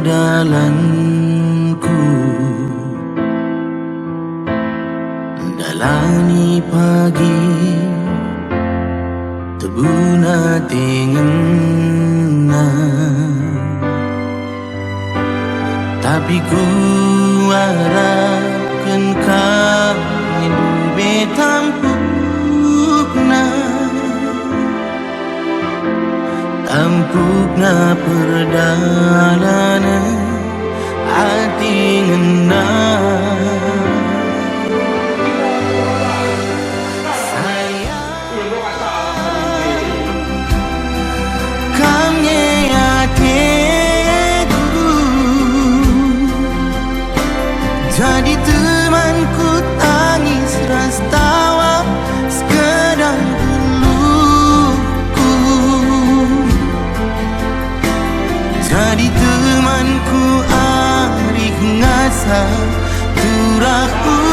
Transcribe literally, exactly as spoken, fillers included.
dalanku. Ndalani pagi tebuna tengenna, tapi kuarapken kam nge ndube tampukna. Tampukna perdalanen ate ngena. Sayang, kam nge ateku. Jadi temanku tangis ras tawa sekedar geluhku. Jadi temanku arih ngasa turahku.